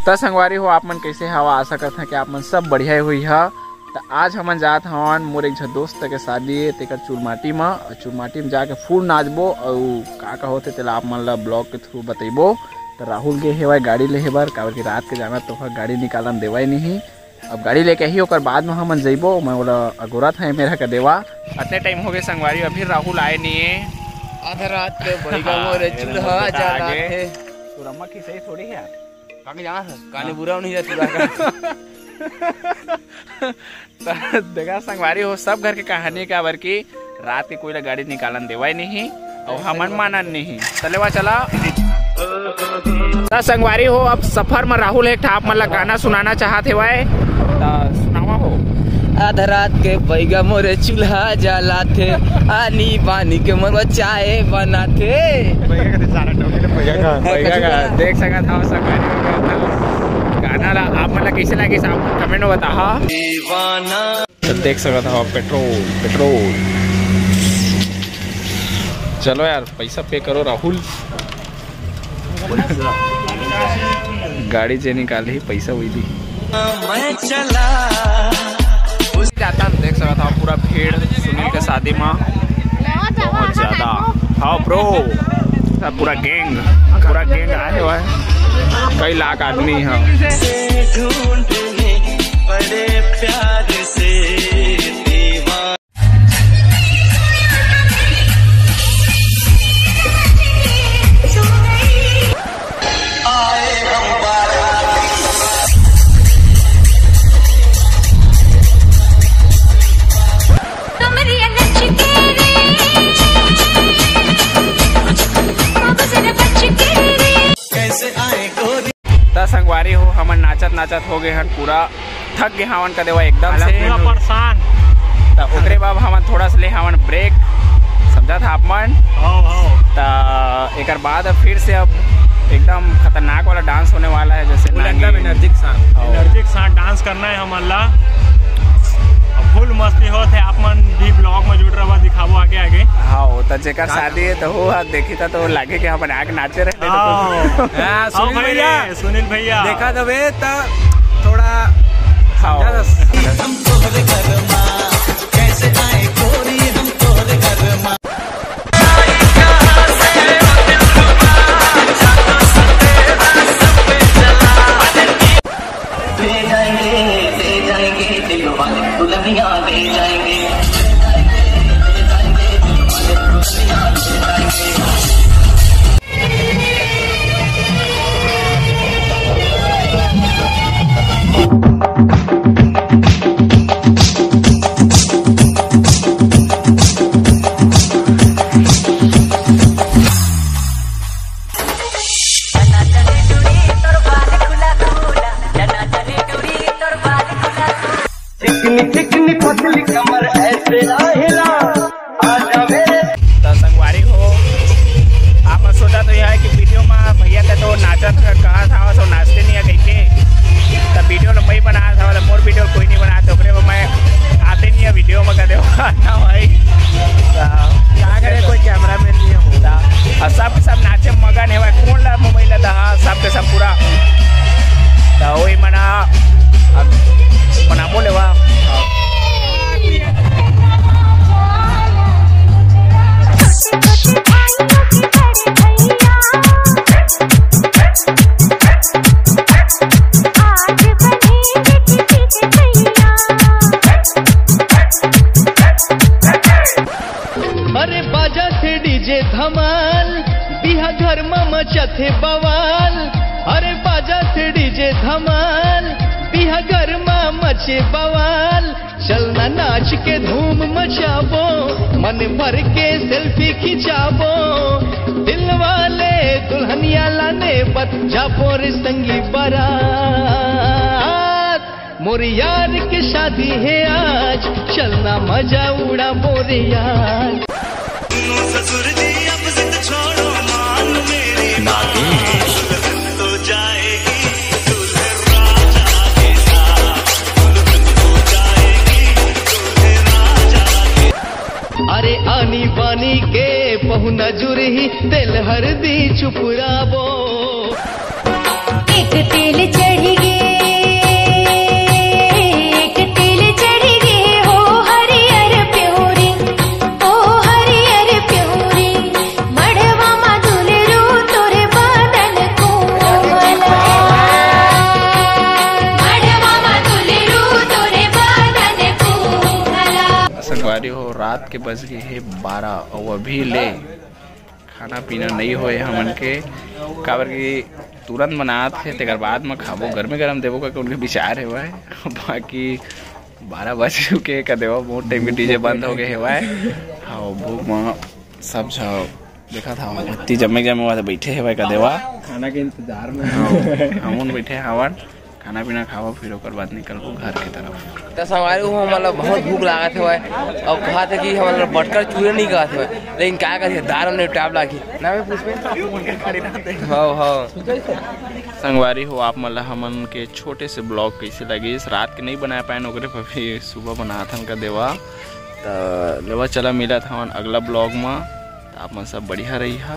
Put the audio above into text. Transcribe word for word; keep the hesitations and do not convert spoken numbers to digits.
त संगवारी हो, आप मन कैसे हवा? आशा करत हन कि आप मन सब बढ़िया ही होई हा। त आज हमन जात हवन मोर एक झन दोस्त के शादी हे, तेकर चुलमाटी म। अउ चुलमाटी म जाके full नाचबो अउ का का होथे तेला आप मन ला vlog के through बतइबो। त राहुल गे हेवय गाड़ी लेहे बर, काबर कि रात के जाना तो ओहा गाड़ी निकालन देवय नहीं। अब गाड़ी लेके आही, ओकर बाद म हमन जइबो, मैं ओला अगोरत हंव, मेरा का देवा। अतने time हो गे संगवारी, अभी राहुल आए नहीं हे। आधा रात के बइगा मोरे चूल्हा जलाथे। तोर अम्मा खिसई थोड़ी हे यार। काके जाना है? काने बुरा नहीं जाती बात। त देखा संगवारी हो, सब घर के कहानी, काबर कि रात के कोई ला गाड़ी निकालन देवय नहीं, अउ हमन मानन नहीं। त लेवा चला। त संगवारी हो, अब सफर म राहुल एक ठा आप मन ला गाना सुनाना चाहत हेवय, त सुनावा हो। आधा रात के बइगा मोरे चूल्हा जलाथे, आनी बानी के मन चाय बनाथे। बइगा का, देख सकत हव संगवारी हो, गाना ला आप मन ला कइसे लागिस, आप comment म बताहा। त देख सकत हव, petrol, petrol। चलो यार, पैसा pay करो राहुल। गाड़ी जे निकालही, पैसा वही दी। मैं चला। जाता, देख सकत हव पूरा भीड़ सुनील के शादी म, बहुत ज्यादा। हाँ bro, सब पूरा gang, पूरा gang आए हुआ है, कई लाख आदमी है। ढूंढने बड़े प्यार से दीवाना। त संगवारी हो, हमन नाचत नाचत हो गए हन पूरा थक गे हावन का देवा एकदम से। पूरा परेशान। त ओकरे बाद हमन थोड़ा सा ले हावन break, समझा था आप मन। हाँ, हाँ। त एकर बाद अब फिर से अब एकदम खतरनाक वाला dance होने वाला है, जैसे full नागिन। एकदम energy के साथ। हाँ। Energy के साथ dance करना है हमन ला। अब full मस्ती होत है, आप मन भी vlog में जुड़ रहा, दिखाबो आगे आगे। हाँ, त जेकर शादी है त हो, हाँ, देखी था तो लागे कि हमन आग नाचे रहे। हाँ। हाँ, सुनील भैया। सुनील भैया। देखा दबे त थोड़ा हाँ। समझा दस। हम तोहरे घर मा, कैसे आए गोरी हम तोहरे घर मा। दे जाएंगे, दे जाएंगे दिल वाले दुल्हनिया दे जाएंगे। चिकनी चिकनी पतली कमर ऐसे ना हिला। त संगवारी हो, आप मन सोचा तो यह है कि video में भैया का तो नाचत कहा था, सो नाचते नहीं है कह के, त video ल मैं बना था, मतलब मोर video कोई नहीं बना, तो ओकरे में मैं आते नहीं है video में, कदे ना भाई। त का करे, कोई cameraman नहीं है। त और सब सब नाचे मगन है भाई, कौन ला mobile ला दहा, सब के सब पूरा। त वही मना, अब मना बोले वाह। अरे बाजा थे DJ धमाल, बिहा घर मा मचा थे बवाल। अरे बाजा थे DJ धमाल, बिहा घर मा मचे बवाल। चलना नाच के धूम मचाबो, मन भर के selfie खिंचाबो। दिल वाले दुल्हनिया लाने बर जाबो रे संगी बरात। मोर यार के शादी है आज, चलना मजा उड़ाबो रे यार। ससुर जी अब जिद छोड़ो, मान मेरी बात। दुल्हन तो जाएगी, दूल्हे राजा के साथ। दुल्हन तो जाएगी, दूल्हे राजा के। अरे आनी बानी के पहुना जुरही, तेल हरदी चुपराबो। एक, तेल चढ़ गे, एक तेल चढ़ गे, हो हरियर प्योरी, ओ हरियर प्योरी। मड़वा मा दुलरू तोरे बदन कोमल, मड़वा मा दुलरू तोरे बदन कोमल। संगवारी हो, रात के बज गे हे बारह, अउ अभी ले खाना पीना नइ होए हमन के, काबर कि तुरंत बनात हे, तेकर बाद म खाबो, गरमे गरम देबो करके उनके विचार हेवय। बाकी बारह बज चुके हे, का देवा, बहुत टाइम के डीजे बंद हो गए हेवय। हाँ, भूख म सब झ देखत हव, इतनी जम्मे जम्मे वाले बैठे हेवय, का देवा। खाना के इंतजार में। हाँ, हमन बैठे हवन, खाना पीना खावा, फिर ओकर बाद निकलबो घर के तरफ। त संगवारी हो, हमन ला बहुत भूख लागत हवय, अउ कहत हे कि हमन ला बटकर चूरे नहीं कहत हवय, लेकिन का करिए, दार में टाप लागी ना, मैं पूछबे। हाँ, हाँ। संगवारी हो, आप मन ला हमन के छोटे से ब्लॉग कैसे लगिस, रात के नहीं बना पाएन, ओकरे पर भी सुबह बनाथन, का देवा। त लेवा, चला, मिलत हवन अगला ब्लॉग म। त आप मन सब बढ़िया रहिहा,